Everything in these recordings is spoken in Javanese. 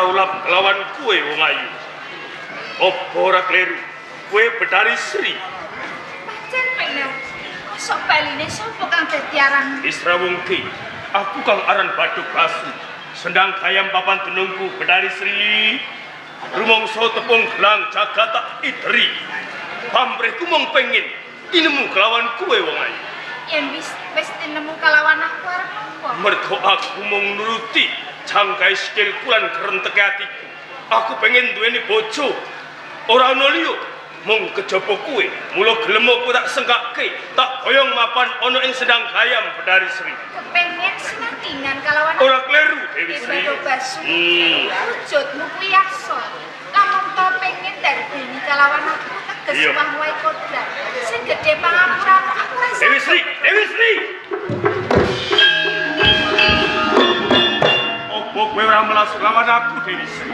tau lap kelawan kowe wong ayu. Apa ora kleru? Kowe Betari Sri. Pancen bener. Kosok baline sapa kang dadi aran? Israwungke, aku kang aran Badhog Basu. Sendang gayam papan dunungku Betari Sri. Rumangsa tepung gelang jagat tak ideri. Pamrihku mung pengin tinemu kelawan kowe wong ayu. Yen wis tinemu kelawan aku arep apa? Mergo aku mung nuruti jangkae sikilku lan krenteke atiku. Aku pengen duweni bojo. Ora ana liya mung kejaba kowe. Mula gelem aku tak sengkake, tak boyong mapan ana ing Sendang Gayam Betari Sri. Kepengen senandingan kalawan aku. Ora kleru Dewi Sri. Basu. Wujudmu kuwi yaksa. Lamun to pengen darbeni kalawan aku teges wah wae kodrat. Sing gedhe pangapuramu aku ora. Dewi Sri, Dewi Sri. Opo kowe ora melas kelawan aku Dewi Sri?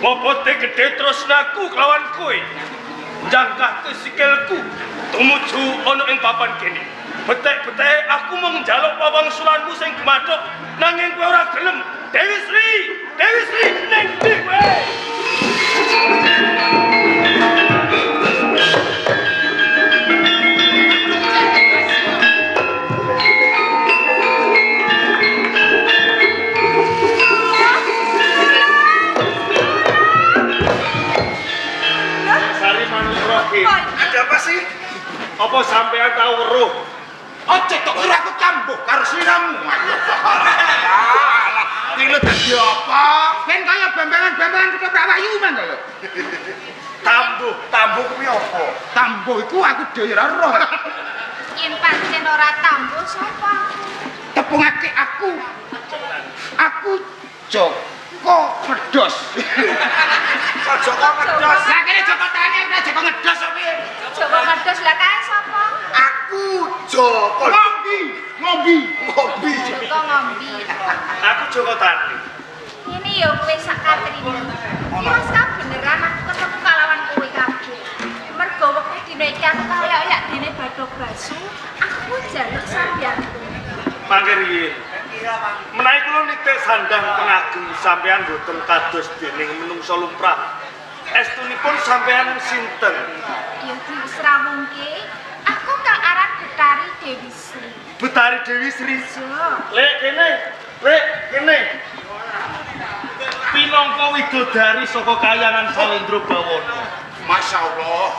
Bobote gedhe tresnaku kelawan kowe. Njangkahke sikilku tumuju ana ing papan kene. Betek-beteke aku mung njaluk pawangsulanmu sing gemathuk nanging kowe ora gelem. Dewi Sri, Dewi Sri ning ndi kowe? Ada apa sih? Apa sampean tau weruh? Aja tok kira aku kambuh karo sliramu. Alah, iki lho dadi apa? Ben kaya bembengan-bembengan ketoprak wahyu man to lho. Tambuh, tambuh kuwi apa? Tambuh iku aku dhewe ora roh. Yen pancen ora tambuh sapa aku? Tepungake aku. Aku Joko Ngedos. Kok Joko Ngedos? Lah kene Joko Tani ora Joko Ngedos apa piye? Joko Ngedos lah kae sapa? Aku Joko Ngombi, ngombi, ngombi. Joko ngombi. Aku Joko Tani. Ngene ya kowe sak katrine. Iki wis kabeneran aku ketemu kalawan kowe kabeh. Mergo wektu dina iki aku kaoyak-oyak dene Badhog Basu, aku njaluk sampeyanku. Mangke riyin. Menawi kula nitik sandang pengageng sampeyan boten kados dening menungsa lumrah. Estunipun sampeyan sinten? Ya diusrawungke, aku kang aran Betari Dewi Sri. Betari Dewi Sri. Iya. Lek kene, lek kene. Pinangka widodari saka kayangan Salendra Bawana. Masya Allah.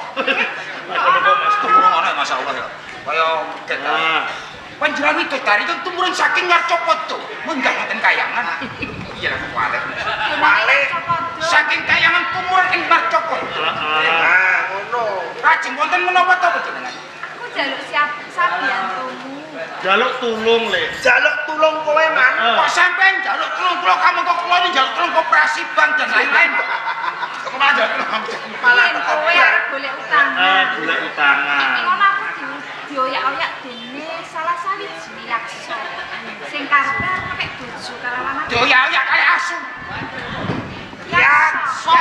Napa Mas? Turun ana Masya Allah ya. Kaya ketan. Panjenengan widodari itu tumurun saking Ngarcapada, munggah wonten kayangan. Iya lah kuwalek. Kuwalek saking kayangan tumurun ing Ngarcapada. Ah, ngono. Lajeng wonten menapa to panjenengan? Aku njaluk siap sabiyantumu. Njaluk tulung, Le. Njaluk tulung kowe, Man. Kok sampean njaluk tulung kula kamangka kula njaluk tulung koperasi bank dan lain-lain. Kok malah njaluk tulung. Malah kowe arep golek utangan. Heeh, golek utangan. Iki ngono aku dioyak-oyak dene salah sawiji yaksa. Sing karepe arep kepek bojo kalawan aku. Dioyak-oyak kali asu. Yaksa.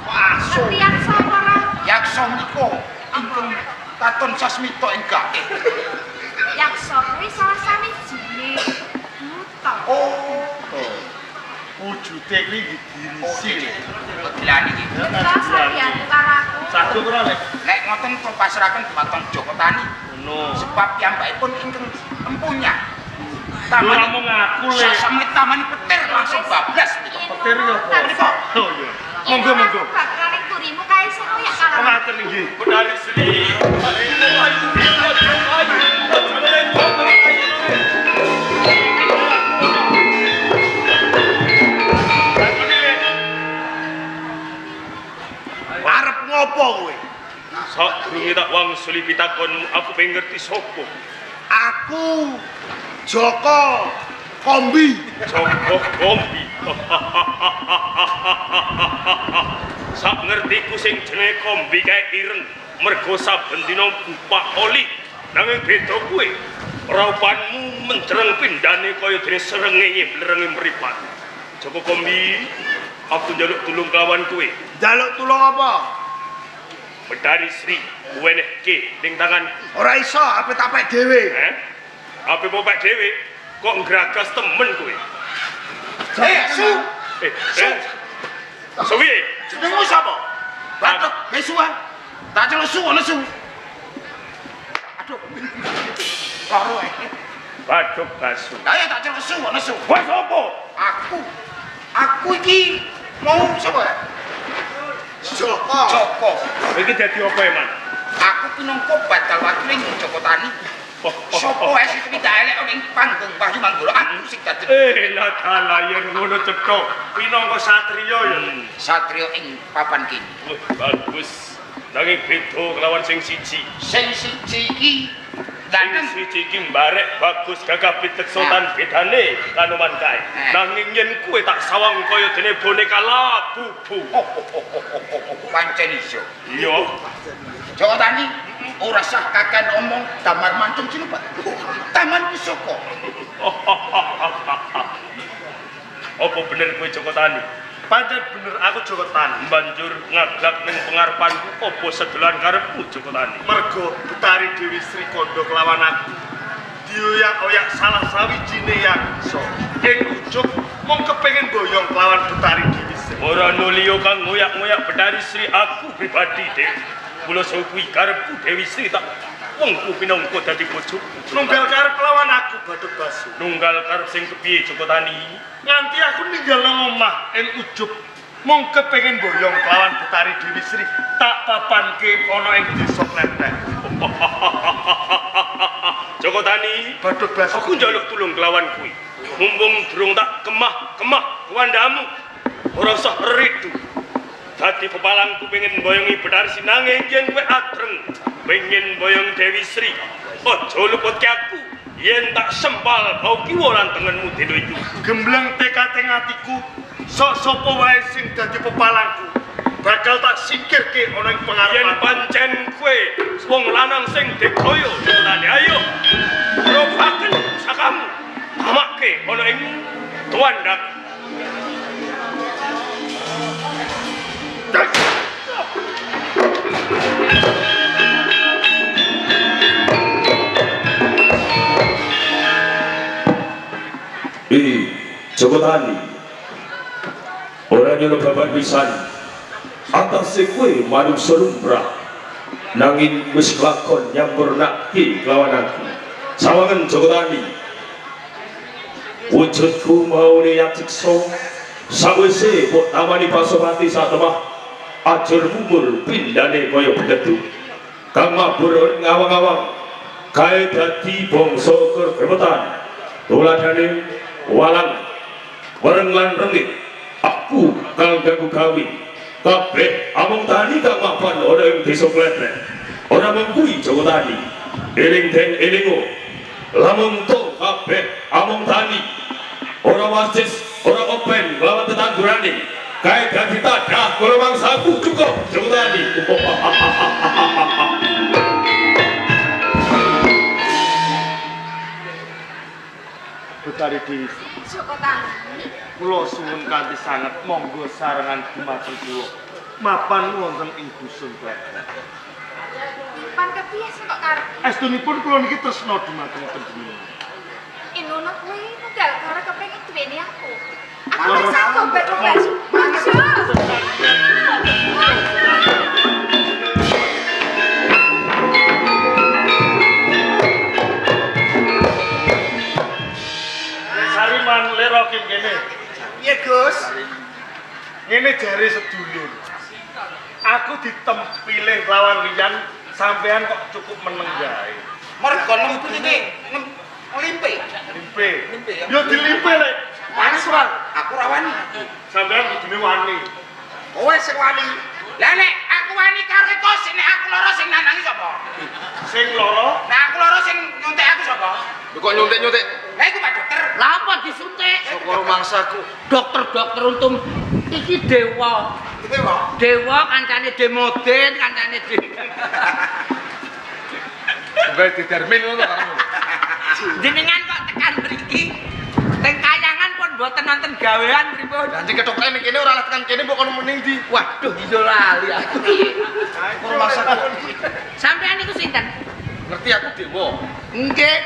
Asu. Ngerti yaksa apa ora? Yaksa menika ingkang katon sasmita ing gaib. Yaksa kuwi salah sawijine buta. Oh. Wujude kuwi digirisi. Gilane iki. Buta sabiyantu karo aku. Saged ora, Lek? Nek ngoten kula pasrahaken dumateng Joko Tani. Ngono. Sebab piyambakipun ingkang empunya. Ora mung aku, Le. Sampe taman petir langsung bablas niku. Petir ya apa? Menika. Oh iya. Monggo monggo. Bakal turimu kae sing koyak kalawan. Ngaten nggih. Betari Sri. Ayu, ayu, Arep ngopo kowe? Sadurunge tak wangsuli pitakonmu, aku pengen ngerti sapa. Aku Joko Kombi. Joko Kombi. Sak ngertiku sing jenenge Kombi kae ireng, mergo saben dina bupak oli. Nanging beda kowe, raupanmu menjereng pindhane kaya dene srengenge blerenge mripat. Joko Kombi, aku njaluk tulung kelawan kowe. Njaluk tulung apa? Betari Sri, wenehke ning tanganku. Ora iso, ape tak pek dhewe. Eh? Ape popek dhewe? Kok nggragas temen kowe? Eh, su. Suwi. Jenengmu sapa? Bathuk besuan. Tak celuk su ana su. Aduh. Loro ae. Bathuk Basu. Lah ya tak celuk su ana su. Kowe sapa? Aku. Aku iki mau sapa ya? Joko. Joko. Iki dadi apa, Eman? Aku pinangka badal wakil ing Joko Tani. Sopo wae sing tidak elek ing panggung Wahyu Manggolo aku sing dadi. Lah dalah yen ngono cetha. Pinangka satriya ya. Satriya ing papan kene. Bagus. Nanging beda kelawan sing siji. Sing siji iki sing siji iki mbarek bagus gagah piteksa tan bedane kanoman kae. Nanging yen kowe tak sawang kaya dene boneka labubu. Pancen iso. Iya. Joko Tani ora sah kakean omong damar mancung sinubat. Taman pusaka. Apa bener kowe Joko Tani? Pancen bener aku Joko Tani. Banjur ngaglak ning pengarepanku apa sedolan karepmu Joko Tani? Mergo Betari Dewi Sri kandha kelawan aku. Dioyak-oyak salah sawijine yaksa. Ing ujug mung kepengin boyong kelawan Betari Dewi Sri. Ora ono liya kang ngoyak-ngoyak Betari Sri aku pribadi, Dek. Kula kuwi karepku Dewi Sri tak wengku pinangka dadi bojoku. Nunggal karep lawan aku Bathuk Basu. Nunggal karep sing kepiye Joko Tani? Nganti aku ninggal nang omah ing ujug mung kepengin boyong kelawan Betari Dewi Sri tak papanke ana ing desa Klethek. Joko Tani, Bathuk Basu, aku njaluk tulung kelawan kuwi. Mumpung durung tak kemah-kemah kuwandamu. Ora usah ridu. Dadi pepalangku pengen boyongi Betari Sri nanging yen kowe atreng pengen boyong Dewi Sri. Aja luputke aku yen tak sempal bau kiwa lan tengenmu dina iki. Gembleng tekate atiku, sok sapa wae sing dadi pepalangku bakal tak singkirke ana ing pengarepan. Yen pancen kowe wong lanang sing digaya Joko-Tani, ayo robaken pusakamu, tamakke ana ing tuwandak. Joko Tani, ora nyono babar pisan atase kowe manungsa lumrah nanging wis kelakon nyampurnake kelawan aku. Sawangen Joko Tani, wujudku maune yaciksa sawise mbok tamani Pasopati satemah ajur mumur pindane kaya bleduk kang mabur ngawang-awang gawe dadi bangsa kergemetan tuladhane walang wereng lan rengit. Aku kang ganggu gawe kabeh amung tani kang mapan ana ing desa Klethek. Ora mung kuwi Joko Tani, eling den elingo lamun to kabeh amung tani ora wasis ora open lawan tetandurane kae dadi tadah kula mangsaku cukup Joko Tani. Betari Dewi Sri, Joko Tani, kula suwun kanthi sanget monggo sarengan dumateng kula mapan wonten ing dusun Klethek. Pan kepiye sih kok karep? Estunipun kula niki tresna dumateng panjenengan. Inono kuwi nunggal karo kepengin duweni aku. Aku wis sago Bathuk Basu. Basu. Sariman lerokin kene. Piye, Gus? Ngene jare sedulur. Aku ditempilih lawan liyan, sampean kok cukup meneng gae. Mergo nempu iki limpe. Limpe. Limpe ya. Yo dilimpe lek. Wani ora? Aku ora wani. Sampean kudune wani. Kowe sing wani. Lah nek aku wani karo kok sing nek aku lara sing nanangi sapa? Sing lara? Nek aku lara sing nyuntik aku sapa? Lho kok nyuntik-nyuntik? Lah iku Pak Dokter. Lah apa disuntik? Saka rumangsaku. Dokter-dokter untung iki dewa. Dewa. Dewa kancane Demodin, kancane De. Gawe didermin ngono karepmu. Jenengan kok tekan mriki? Teng kayangan pun mboten nonton gawean pripun? Lah cek ketoke ning kene ora lah tekan kene mbok kono mending ndi? Waduh, iso lali aku. Rumangsaku. Sampeyan niku sinten? Ngerti aku dewa. Nggih,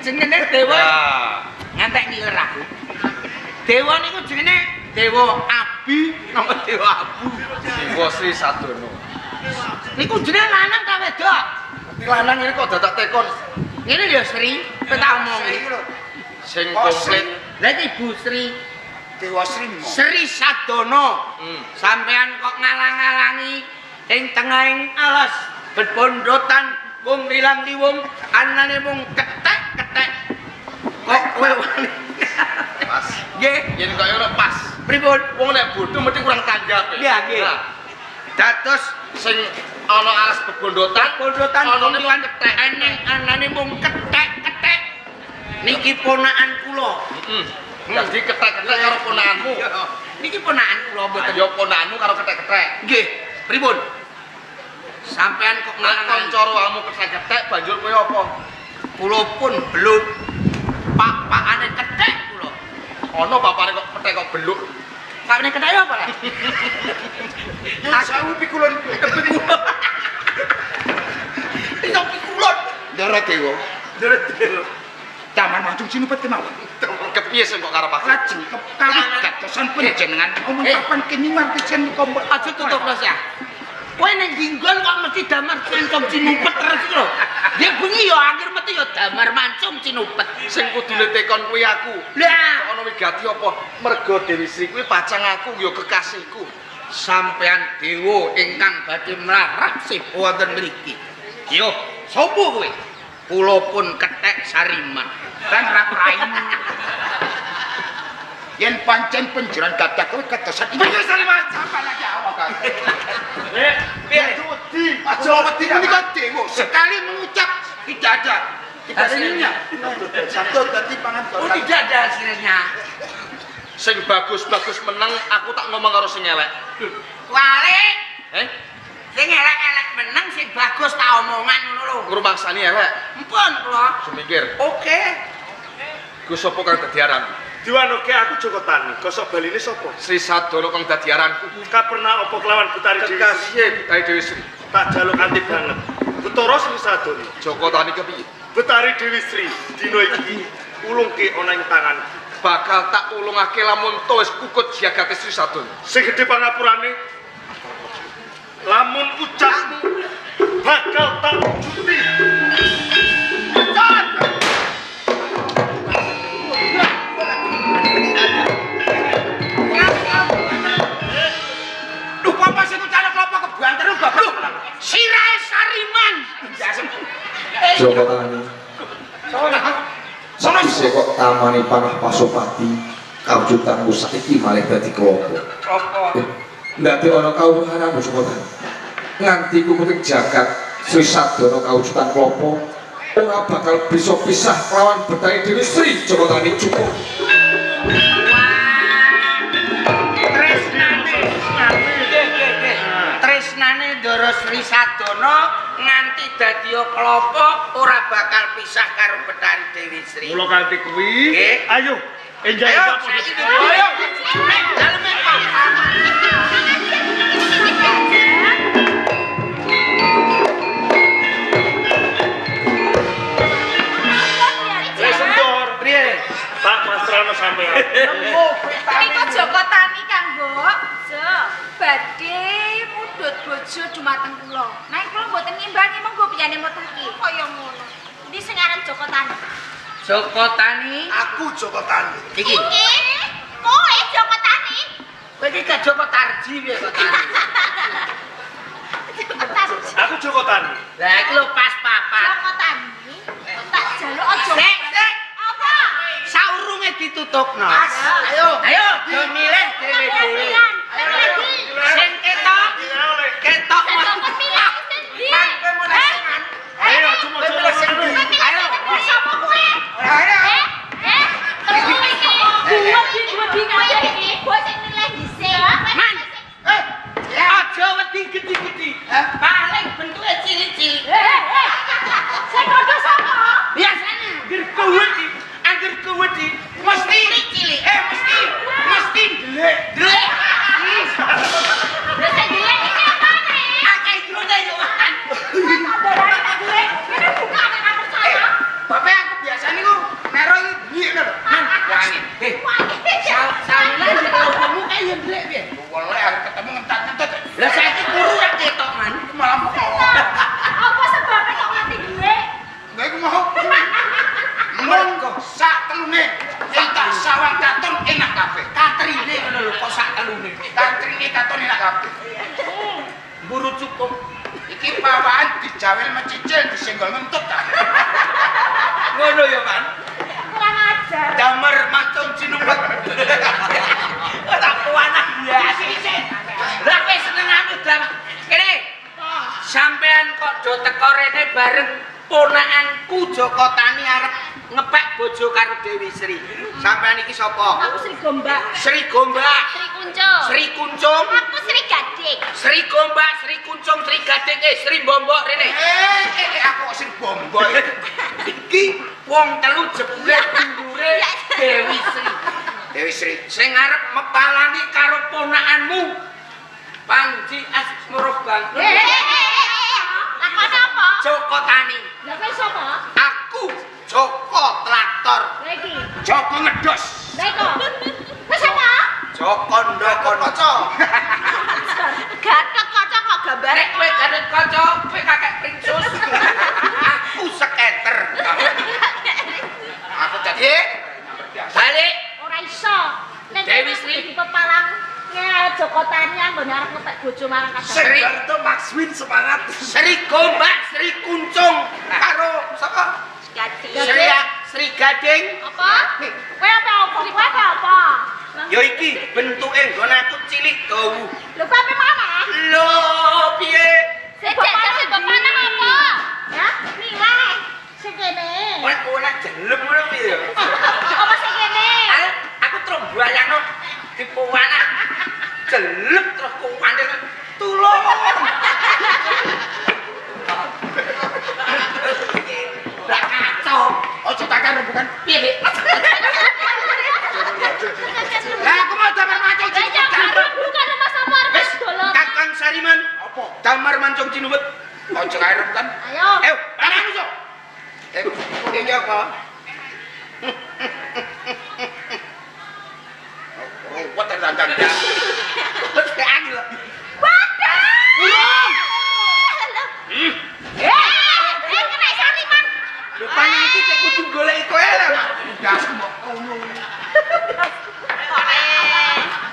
jenenge dewa. Lah, Ngantek ngiler aku. Dewa niku jenenge Dewa Abi napa Dewa Abu? Dewa Sri Sadono. Niku jenenge lanang ta wedok? Ngerti lanang ini kok dadak tekon. Ngene lho Sri, kowe tak omongi. Sing komplit. Lah iki Ibu Sri Dewa Sri Mo. Sri Sadono. Sampean kok ngalang-alangi ing tengahing alas bebondotan wong lilang liwung anane wong ketek-ketek. Kok kowe wani? Pas. Nggih. Yen kok ngono pas. Pripun? Wong nek bodho mesti kurang tanggap. Iya, nggih. Dados sing ana alas bebondotan, Bondotan anane wong ketek eneng anane wong ketek-ketek. Niki ponakan kula. Heeh. Dadi ketek-ketek karo ponakanmu. Niki ponakan kula mboten. Ya ponakanmu karo ketek-ketek. Nggih, pripun? Sampean kok Nek ngalang-alangi kanca rohamu ketek-ketek banjur kowe apa? Kula pun belum pak-pakane kethek kula. Ana bapane kok kethek kok beluk. Pakane kethek apa lah? Sewu pikulon. Iso pikulon. Ndara Dewa. Ndara Dewa. Taman mancung sinupet kemawon. Kepiye sing kok karep aku? Lajeng kawigatosan panjenengan omong papan kene martisen kompol. Aja tutup los ya. Kowe ning dinggon kok mesti damar mancung cinupet terus iki lho. Dia bengi ya akhir mesti ya damar mancung cinupet. Sing kudune tekon kuwi aku. Lah, kok ana wigati apa? Merga Dewi Sri kuwi pacang aku ya kekasihku. Sampean dewa ingkang badhe mlarak sip wonten mriki. Yo, sapa kowe? Kula pun kethek Sariman. Lan raimu. Yen pancen penjeran gadah kowe kedosan iki. Piye Sariman? Sampai lagi awak kan. Piye? Wedi. Aja wedi menika dewa sekali mengucap tidak ada hasilnya. Satu dadi pangan Oh, tidak ada hasilnya. Sing bagus-bagus meneng, aku tak ngomong karo sing elek. Wale. Eh? Sing elek-elek meneng, sing bagus tak omongan ngono lho. Ngrumangsani elek. Empun kula. Sumikir. Oke. Gus sapa kang dadi aran? Diwanoke aku Joko Tani. Kosok baline sapa? Sri Sadono kang dadi aranku. Kaperna apa kelawan Betari Dewi Sri? Kekasihe Betari Dewi Sri. Tak jaluk kanthi banget. Betara Sri Sadono. Joko Tani kepiye? Betari Dewi Sri dina iki ulungke ana ing tanganku. Bakal tak ulungake lamun to wis kukut jagate Sri Sadono. Sing gedhe pangapurane lamun ucapmu bakal tak wujuti. Duh, apa sing ucane klopo kebanter bapak. Sirahe Sariman. Joko Tani. Sakwise kok tamani panah Pasopati, kawujudanku saiki malih dadi klopo. Apa? Ndadi ana kawruhanmu Joko Tani. Nganti kukuting jagat Sri Sadono kawujudan klopo ora bakal bisa pisah lawan Betari Dewi Sri. Joko Tani cukup. Tresnane. Nggih, nggih, nggih. Tresnane Ndara Sri Sadono nganti dadi klopo ora bakal pisah karo Betari Dewi Sri. Mula kanthi kuwi, Nggih. ayo enjang Ayo, enjang saiki ayo. Nek daleme Pak. Wis entor. Priye? Tak pasrahno sampean. Menika Joko Tani kanggo Jo badhe mudhut bojo dumateng kula. Nek kula mboten ngimbangi monggo piyane motaki. Kaya ngono. Endi sing aran Joko Tani? Joko Tani. Aku Joko Tani. Iki. Iki. Kowe Joko Tani. Kowe iki gak Joko Tarji piye kok Tani? Joko Tani. Aku Joko Tani. Lah iki lho pas papat. Joko Tani. Tak jaluk aja. Sik, sik. Apa? Saurunge ditutupno. Ayo. Ayo, do milih dhewe-dhewe. Sing ketok, ketok Sing mah. milih sing ndi? Man, kowe mulai sing man. Ayo cuma Kowe mulai sing Joko ndi? Tani. Ayo. Sapa kowe? Ayo. Eh? Terus kowe iki. Wedi-wedi kabeh iki. Kowe sing milih dhisik. Man. Aja wedi gedhi-gedhi. Paling bentuke cilik-cilik. Eh, Sing padha sapa? Biasane angger kuwedi, angger kuwedi mesti cilik. Mesti mesti ndelik. Ndelik. Tantri katon enak kabeh. Mburu cukup. Iki pawaan dijawel mencicil disenggol ngentut ta. Ngono ya, Man. Kurang ajar. Damar mancung cinupet. Tak puanah ya. Lah kowe senengane drama. Kene. Sampean kok do teko rene bareng ponakanku Joko Tani arep ngepek bojo karo Dewi Sri. Sampean iki sapa? Aku Sri Gombak. Sri Gombak. Sri Kuncung. Sri Kuncung. Aku Sri Gading. Sri Gombak, Sri Kuncung, Sri Gading, Sri Bombok rene. Aku kok Sri Bombok. Iki wong telu jebule dulure Dewi Sri. Dewi Sri sing arep mepalani karo ponakanmu Panji Asmoro Bang. Lakone apa? Joko Tani. Lah kowe sapa? Aku Joko Traktor. Lah iki. Joko Ngedos. Lah iku. Kowe sapa? Joko Ndoko. Gatot Kaca kok gambare. Nek kowe Gatot Kaca, kowe kakek pringsus. Aku skater. Aku dadi balik ora iso. Nek Dewi Sri pepalang Joko Tani anggone arep ngepek bojo marang kadang. Sri Berto Max Win semangat. Sri Gombak, Sri Kuncung karo sapa? Gading. Sri Gading. Apa? Kowe apa apa? Kowe apa apa? Ya iki bentuke nggon aku cilik dawu. Lho kowe apa mana? Lho piye? Sing jajal sing pepanah apa? Ya, nilai sing kene. Ora ora jelem ngono piye ya? Apa sing kene? Aku terus mbayangno dipuwanah. Jelem terus kuwandel tulung. Lah kacau. Ojo takar rembukan. Piye, Dik? Lah aku mau damar mancung cinupet. Bukan rumah sama arep dolor. Kakang Sariman. Apa? Damar mancung cinupet. Ojo kae rembukan. Ayo. Ayo, panah iso. Iki apa? Ruwet dandang. Wes angin lho. Waduh. Urung. Kena Sariman. Lho panah iki cek kudu goleki kowe lho. Ndas mbok ngono.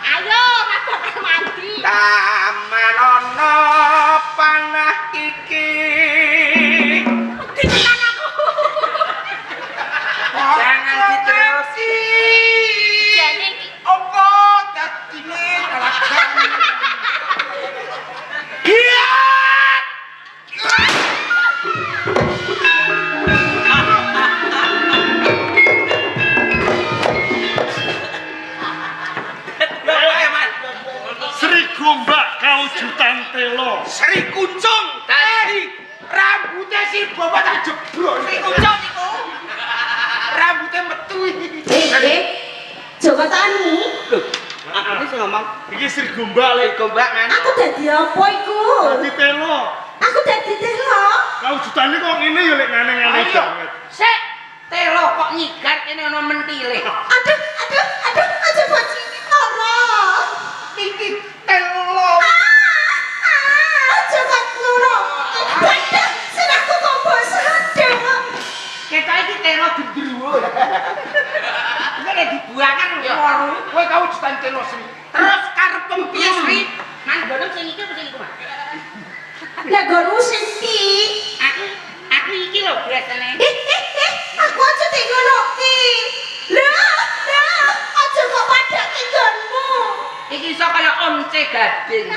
Ayo, ora bakal mandi. Taman ana panah iki. Wedi tenan aku. Jangan diterusi. Jane iki Apa dadine kalakan? Iya. Sri Gombak kawujudan telo. Sri Kuncung dadi rambutnya si bapak tak jebrol. Sri Kuncung iku. Rambutnya metu iki. Joko Tani. Lho, aku iki sing ngomong. Iki Sri Gombak lek. Sri Gombak man. Aku dadi apa iku? Dadi telo. Aku dadi telo. Kawujudane kok ngene ya lek ngene-ngene banget. Sik, telo kok nyigar kene ana mentile. Aduh, aduh, aduh, aja buat sini ora. Iki telo. Aja kok ngono. Waduh, sing aku kok mbok sadar. Ketok iki telo gendruwo. Nek dibuangan loro. Kowe kawujudan telo Sri. Terus karepem piye Sri? Nang nggono sing iki apa sing iku, Mas? Lah nggonmu sing iki. Aku iki lho biasane. Aku aja tek ngono ki. Lah, lah, aja kok padake nggonmu. Iki iso kaya once gading.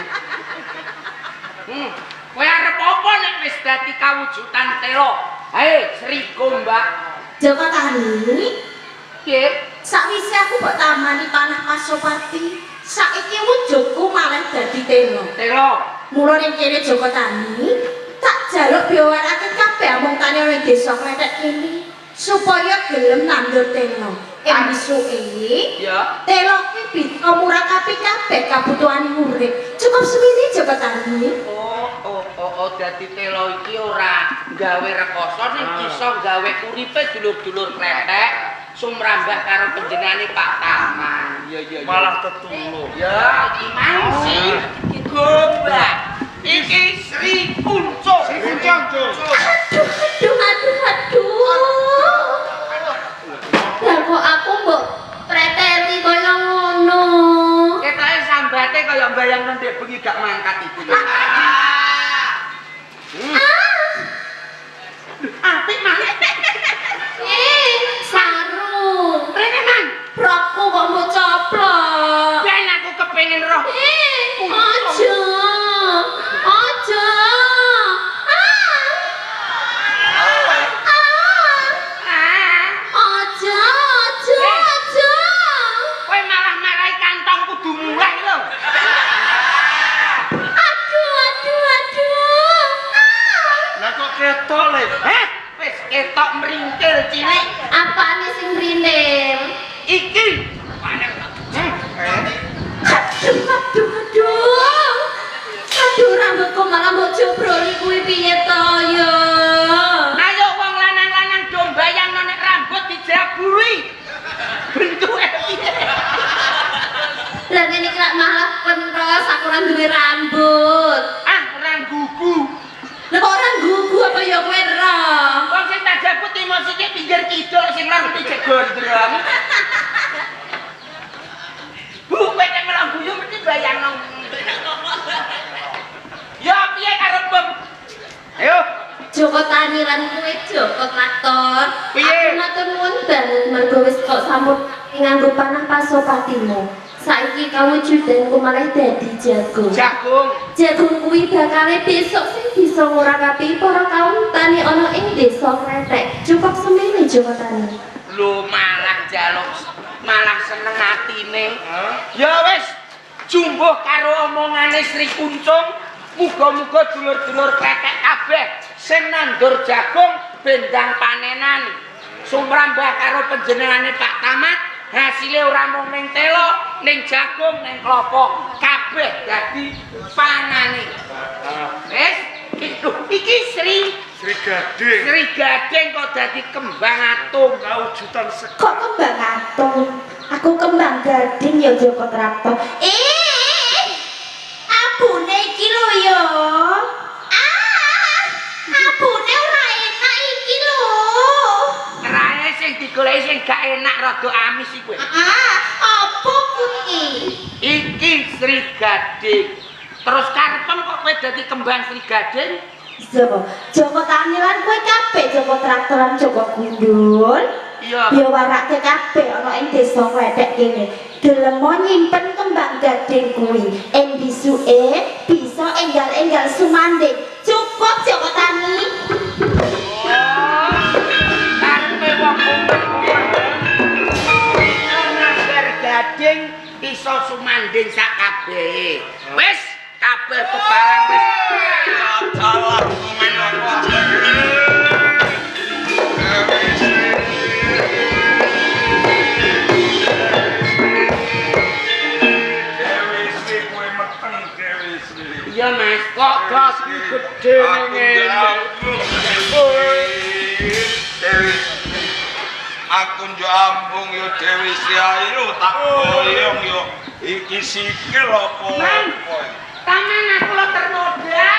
Kowe arep apa nek wis dadi kawujudan telo? Hae, Sri Gombak. Joko Tani. Piye? Sakwise aku mbok tamani panah Pasopati, saiki wujudku malah dadi telo. Telo. Mula ning kene Joko Tani, tak jaluk biawarake kabeh amung tani ning desa Klethek kene supaya gelem nandur telo. Ing wisuke, ya. Telo kuwi bisa murakapi kabeh kabutuhane urip. Cukup semene Joko Tani. Oh, dadi telo iki ora gawe rekoso ning iso gawe uripe dulur-dulur Klethek sumrambah karo panjenengane Pak Taman. Iya, iya, iya. Malah tetulung. Ya, iki mau sih Gombak. Iki Sri Kuncung. Sri Kuncung. Aduh, aduh, aduh, aduh. Lah kok aku mbok preteli kaya ngono. Ketoke sambate kaya bayangno ndek bengi gak mangkat iku. Apik maneh. Sarung. Rene man, Rokku kok mbok coplok. Ben aku kepengin roh. Aja. Aja. Aja, aja, aja. Kowe malah marai kantong kudu mulai lho. Aduh, aduh, aduh. Lah kok ketok le? Heh, wis ketok meringkil cilik. Apane sing mrinil? Iki. Aduh, aduh, aduh. Aduh, rambutku malah mbok jobroli kuwi piye to ya? Ayo wong lanang-lanang do mbayangno nek rambut dijaburi. Bentuke piye? Lah ngene iki lak malah pentos aku ora duwe rambut. Ah, ora gugu. Lah kok ora gugu apa ya kowe roh? Wong sing tak jabut timo sithik pinggir kidul sing lor picek gondrong. Bu, kowe nek melok guyu mesti bayangno. Ya piye karepmu? Ayo. Joko Tani lan kowe Joko Traktor. Piye? Aku matur nuwun banget mergo wis kok sampun nganggo panah pasopatimu. Saiki kawujudanku malah dadi jagung. Jagung. Jagung kuwi bakale besok sing bisa ngurakapi para kaum tani ana ing desa Kretek. Cukup semene Joko Tani. Lho malah njaluk, malah seneng atine. Ya wis, jumbuh karo omongane Sri Kuncung. Muga-muga dulur-dulur Kretek kabeh sing nandur jagung bendang panenan. Sumrambah karo panjenengane Pak Tamat, hasile ora mung ning telo, ning jagung, ning klopo, kabeh dadi panane. Wis, iki Sri Sri Gading. Sri Gading kok dadi kembang atom. Kawujudan sek. Kok kembang atom? Aku kembang gading ya Joko Traktor. Abune iki lho ya. Ah, abune ora enak iki lho. Rae sing digoleki sing gak enak rada amis iku. Ah, apa kuwi? Iki Sri Gading. Terus karepem kok kowe dadi kembang Sri Gading? Sapa? Joko Tani lan kowe kabeh Joko Traktor lan Joko Gundul. Iya. Ya warake kabeh ana ing desa Kretek kene. Gelemo nyimpen kembang gading kuwi. Ing bisuke bisa enggal-enggal sumanding. Cukup Joko Tani. Oh. Karepe wong ngambar gading iso sumanding sak kabehe. Wis kabeh kebarang wis. Salah omongan aku. Dewi Sri kowe meteng Dewi Sri. Iya Mas, kok gasku gedhe ning ngene. Dewi Sri. Aku njuk ambung yo Dewi Sri ayo tak boyong yo. Iki sikil apa? Taman aku lo ternoda.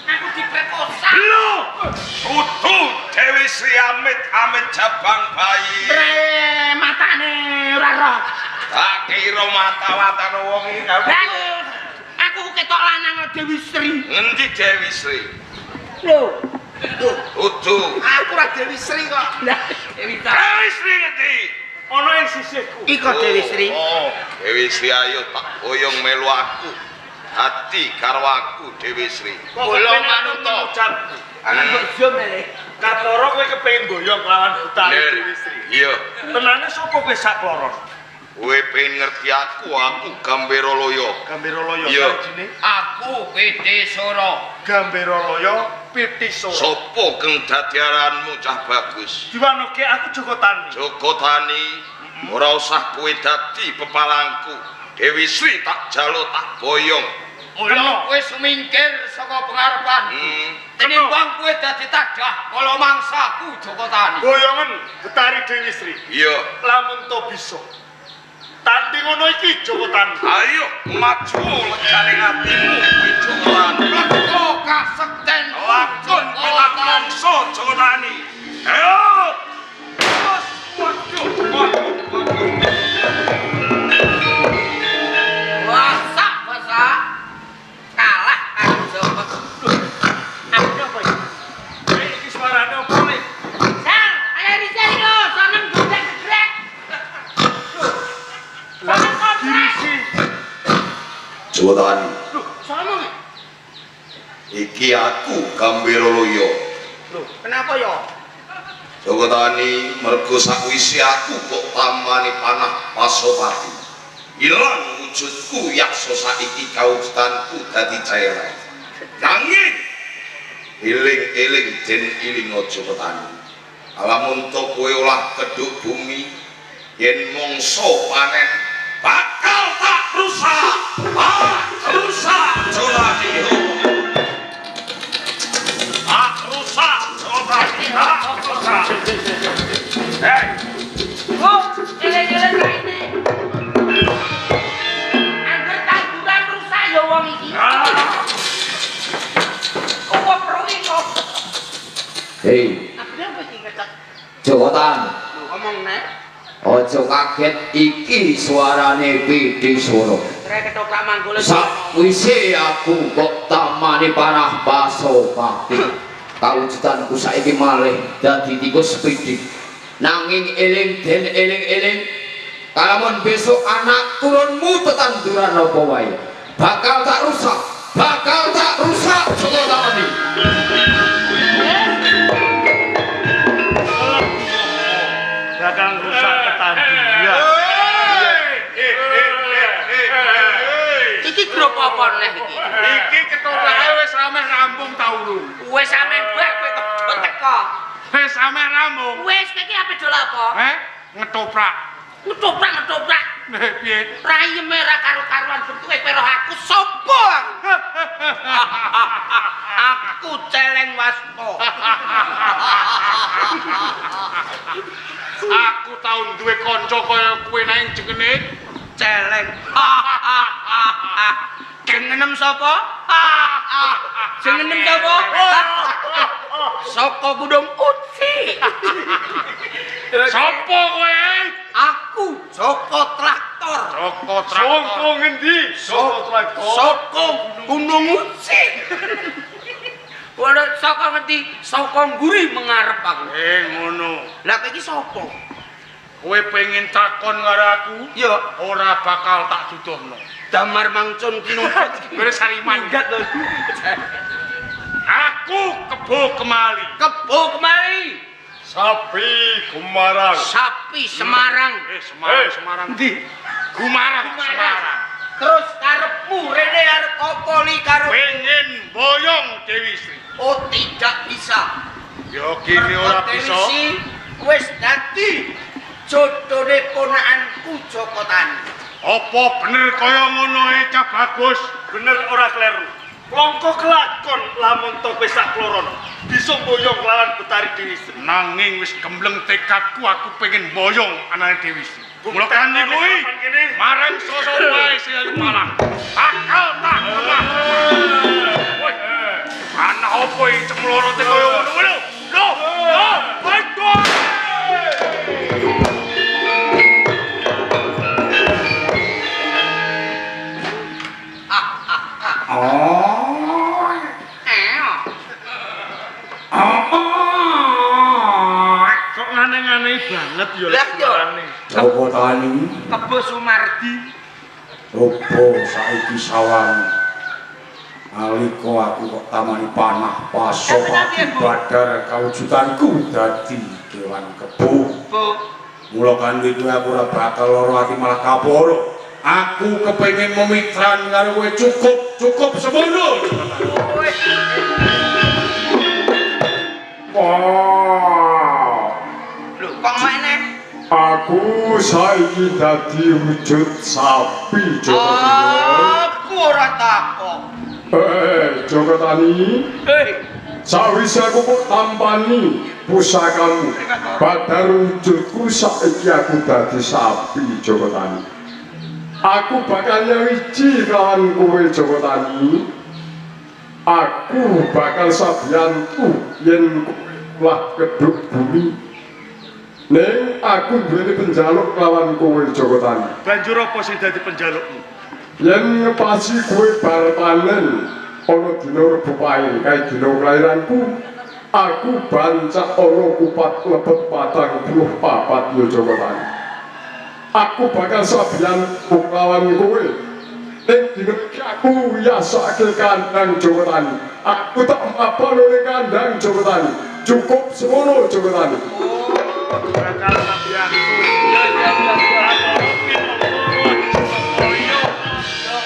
Aku diperkosa. Lho, kudu Dewi Sri amit-amit jabang bayi. Tre matane ora roh. Tak kira mata-matane wong iki. Aku ketok lanang Dewi Sri. Ngendi Dewi Sri? Lho, kudu. Aku ora Dewi Sri kok. Lah, Dewi Dewi Sri ngendi? Ana ing sisihku. Iko Dewi Sri. Oh, Dewi Sri ayo tak boyong melu aku. Hati karo aku Dewi Sri. Kula manuta. Ucapku. Ana mbok zoom ele. Katoro kowe kepengin boyong lawan Betari Dewi Sri. Iya. Tenane sapa kowe sak kloron? Kowe pengen ngerti aku, aku Gambira Loyo. Gambira Loyo sajine. Aku Pitisora. Gambira Loyo Pitisora. Sopo kang dadi aranmu cah bagus? Diwanoke aku Joko Tani. Joko Tani, ora usah kowe dadi pepalangku. Dewi Sri tak jaluk tak boyong. Mula kowe sumingkir saka pengarepan. Tinimbang kowe dadi tadah kala mangsaku Joko Tani. Boyongen Betari Dewi Sri. Iya. Lamun to bisa. Tanding ngono iki Joko Tani. Ayo maju legane atimu Joko Tani. Leko kasekten lakon pitak mangsa Joko Tani. Ayo. Terus maju, maju, maju. Wah. Joko Tani. Lho, sama iki. Iki aku Gambira Loyo. Lho, kenapa ya? Joko Tani, mergo sakwise aku kok tamani panah Pasopati. Ilang wujudku yaksa saiki kawujudanku dadi cairan. Nanging eling-eling den ilinga Joko Tani. Lamun to kowe olah keduk bumi yen mangsa panen bakal tak rusak. Tak rusak Joko Tani. Tak rusak Joko Tani. Tak rusak. Hei. Oh, eleng-eleng raine. Angger tanduran rusak ya wong iki. Opo perlu kok? Hei. Joko Tani. Ngomong nek. Aja kaget iki suarane Pidi Suro. Sakwise aku kok tamani panah Pasopati. Kawujudanku saiki malih dadi tikus pidi. Nanging eling den eling-eling kalamun besok anak turunmu tetanduran apa wae bakal tak rusak, bakal tak rusak Joko Tani. Bakal rusak tetanduran. Iki grup apa neh iki? Iki ketoprake wis ameh rampung ta urung? Wis ameh bak kowe kok teko. Wis ameh rampung. Wis kowe iki ape dol apa? Heh, ngetoprak. Ngetoprak-ngetoprak. Piye? Rayeme ra karo-karuan bentuke kowe roh aku sapa aku? Aku celeng waspa. Aku tau duwe kanca kaya kowe nang jengene celeng. Jengenem sapa? Jengenem sapa? Saka Gunung Uci. Sapa kowe? Aku Joko Traktor. Joko Traktor. Saka ngendi? Joko Traktor. Saka Gunung Uci. Ora saka ngendi? Saka mburi mengarep aku. Ngono. Lah kowe iki sapa? Kowe pengen takon karo aku? Ya, ora bakal tak duduhno. Damar mangcun kinupet. Kowe sariman. Aku Kebo Kemali. Kebo Kemali. Sapi Gumarang. Sapi Semarang. Semarang, Semarang. Endi? Gumarang, Semarang. Terus karepmu rene arep apa li karo pengen boyong Dewi Sri. Oh, tidak bisa. Ya kene ora bisa. Dewi Sri wis dadi jodone ponakanku Joko Tani. Apa bener kaya ngono e Cah Bagus? Bener ora kleru. Longko kelakon lamun to kowe sak klorono bisa boyong lawan Betari Dewi Sri. Nanging wis gembleng tekadku aku pengen boyong anake Dewi Sri. Mula kani kuwi marang sosok wae sing malah akal tak lemah. Woi, anak opo iki cemlorote kaya ngono kuwi lho. Lho, lho, waduh. Kok aneh-aneh banget ya Lah yo. Joko Tani, Kebo Sumardi. Coba saiki sawang. Nalika aku kok tamani panah Pasopati badar kawujudanku dadi kewan kebo. Mula kanthi kuwi aku ora bakal lara ati malah kaporo. Aku kepengin memitran karo kowe cukup, cukup semono. Wah. Lho, kok meneh? Aku saiki dadi wujud sapi Joko Tani. Aku ora takok. Joko Tani. Sawise aku kok tampani pusakamu. Badar wujudku saiki aku dadi sapi Joko Tani. Aku bakal nyawiji kelawan kowe Joko Tani. Aku bakal sabiyantu yen kowe lah keduk bumi. Ning aku duweni penjaluk kelawan kowe Joko Tani. Banjur apa sing dadi penjalukmu? Yen ngepasi kowe bar panen ana dina Rebo Pahing kae dina kelahiranku, aku bancak ana kupat lebet 44 ya Joko Tani. Aku bakal sabiyantu kelawan kowe. Ning dina iki aku yasake kandang Joko Tani. Aku tak mapan ning kandang Joko Tani. Cukup semono Joko Tani. Oh, bakal sampeyanku. Ya ya ya.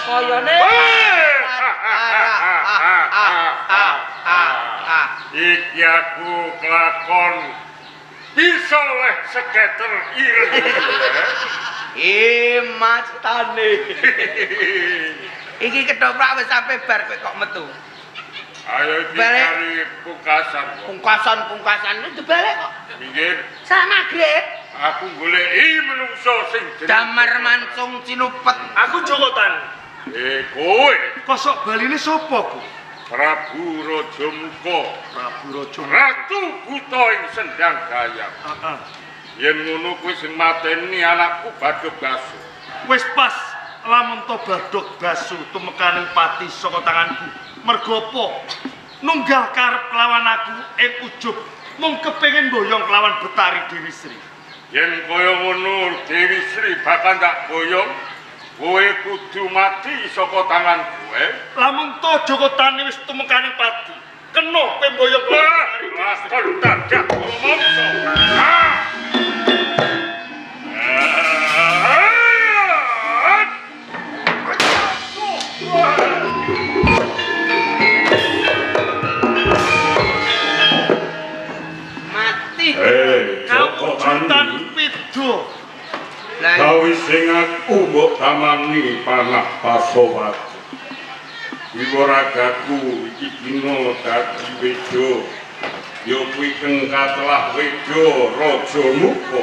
Koyone. Iki aku kelakon bisa oleh seketer ireng. Macetane. Iki ketoprak wis sampe bar kowe kok metu. Ayo iki cari pungkasan. Pungkasan itu dibalik kok. Minggir. Sama magrib. Aku goleki menungso sing jenenge Damar Mancung Cinupet. Aku Joko Tani. Kowe. Kosok baline sapa ku? Prabu Raja Muka. Prabu Raja Muka. Ratu Buta ing Sendang Gayam. Heeh. Yen ngono kuwi sing mateni anakku Badhog Basu. Wis pas lamun to Badhog Basu tumekaning pati saka tanganku. Mergo apa? Nunggal karep kelawan aku ing ujub mung kepengin boyong kelawan Betari Dewi Sri. Yen kaya ngono Dewi Sri bakal tak boyong, kowe kudu mati saka tanganku. Lamun to Joko Tani wis tumekaning pati, kena kowe boyong kelawan Betari Dewi Sri. Lakon dadak mongso. Mati. Joko Kawujudan pidha. Sawise aku mbok tamani panah Pasopati. Wiwaragaku iki dina dadi wejo. Ya kuwi kang katelah wejo Raja Muka.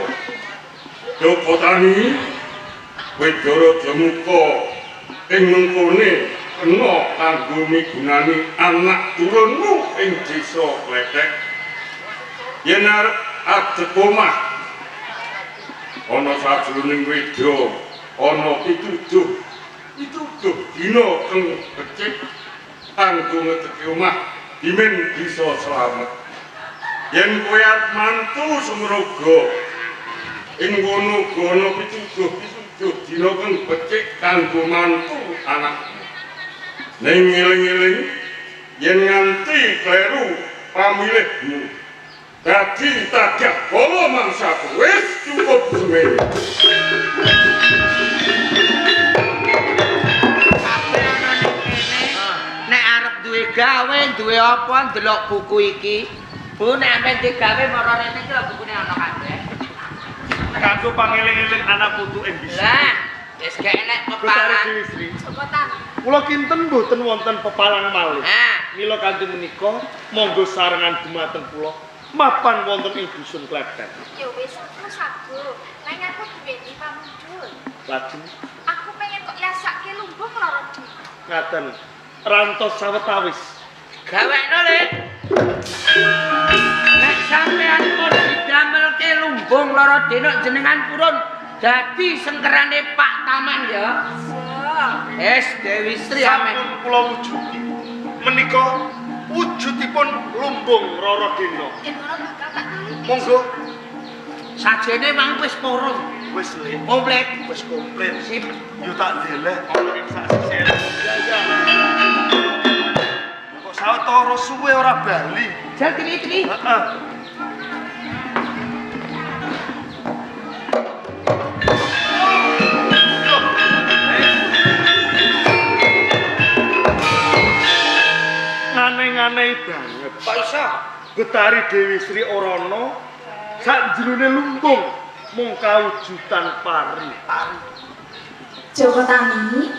Joko Tani, wejo Raja Muka ing mengkone kena kanggo migunani anak turunmu ing desa Klethek. Yen arep adeg omah ana sajroning wejo ana pituduh dina kang becik kanggo ngedeki omah dimen bisa slamet. Yen kowe arep mantu sumroga ing kono uga ana pituduh dina kang becik kanggo mantu anakmu. Ning eling-eling yen nganti kleru pamilihmu dadi tagah bala mangsaku. Wis cukup semene. Kabeh ana ning kene. Nek arep duwe gawe, duwe apa ndelok buku iki. Bu nek ampe digawe mara rene iki lho bukune ana kabeh. Kanggo pangeling-eling anak putu ing bisa. Lah, wis gak enek pepalang. Joko Tani. Kula kinten mboten wonten pepalang malih. Hah. Mila kanthi menika monggo sarengan dumateng kula mapan wonten ing dusun Klethek. Ya wis aku sago. Nang aku duweni pamundhut. Lajeng aku pengen kok yasake lumbung loro dina. Ngaten. Rantos sawetawis. Gawekno, Le. Nek sampean pun didamelke lumbung loro dina jenengan purun dadi sengkerane Pak Taman ya. Es Dewi Sri sampun kula wujudi. Menika wujudipun lumbung Roro Dina. Yen ngono bakal tak kali. Monggo. Sajene mang wis purun. Wis Le. Komplit. Wis komplit. Sip. Yo tak deleh ana ing sak sisih. Ya ya. Kok sawetara suwe ora bali. Jal tili-tili. Heeh. Aneh-aneh banget. Kok iso? Betari Dewi Sri ora ana sakjroning lumbung mung kawujudan pari. Joko Tani.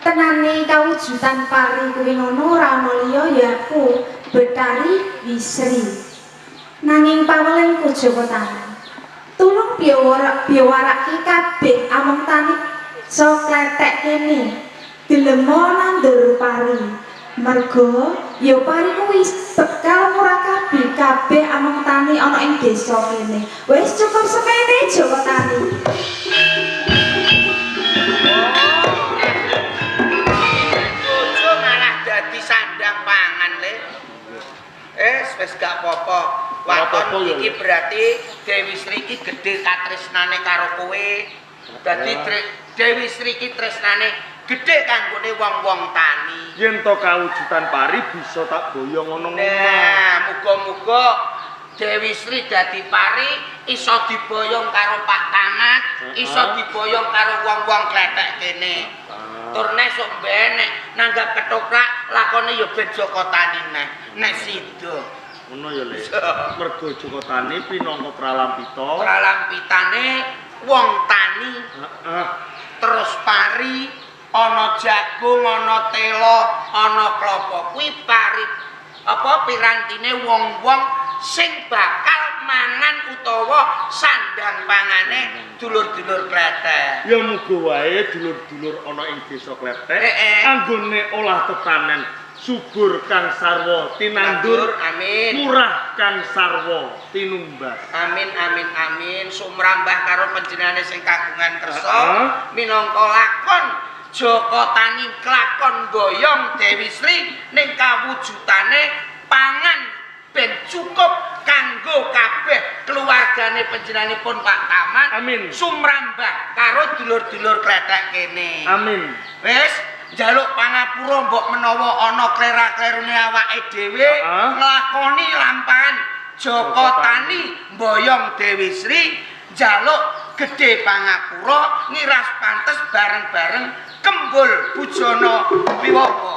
Tenane kawujudan pari kuwi ngono ora ana liya ya aku Betari Wisri. Nanging pawelengku Joko Tani. Tulung biyawarake kabeh among tani desa Klethek kene. Dilemo nandur pari. Mergo ya pari kuwi bekal murakabi kabeh among tani ana ing desa kene. Wis cukup semene Joko Tani. Bojo malah dadi sandang pangan Le. Wis gak apa-apa. Waton iki berarti Dewi Sri iki gedhe katresnane karo kowe. Dadi Dewi Sri ki tresnane gedhe kanggone wong-wong tani. Yen to kawujudan pari bisa tak boyong ana ngomah. Nah, muga-muga Dewi Sri dadi pari iso diboyong karo Pak Tamat, iso diboyong karo wong-wong kletek kene. Tur nek sok ben nek nanggap ketoprak lakone ya ben Joko Tani neh, nek sida. Ngono ya, Le. Mergo Joko Tani pinangka pralampita. Pralampitane wong tani. Heeh. Terus pari, ana jagung, ana tela, ana klapa. Kuwi pari apa pirantine wong-wong sing bakal mangan utawa sandang pangane dulur-dulur Kletek. Ya muga wae dulur-dulur ana ing desa Kletek anggone olah tetanen subur kang sarwa tinandur, amin. Murah kang sarwa tinumbas. Amin amin amin. Sumrambah karo panjenengane sing kagungan kersa minangka lakon Joko Tani klakon goyong Dewi Sri ning kawujudane pangan ben cukup kanggo kabeh keluargane panjenenganipun Pak Tamat. Amin. Sumrambah karo dulur-dulur Kletek kene. Amin. Wis njaluk pangapura mbok menawa ana klera-klerune awake dhewe nglakoni lampahan Joko Tani mboyong Dewi Sri njaluk gedhe pangapura ngiras pantes bareng-bareng kembul bujana wiwoho.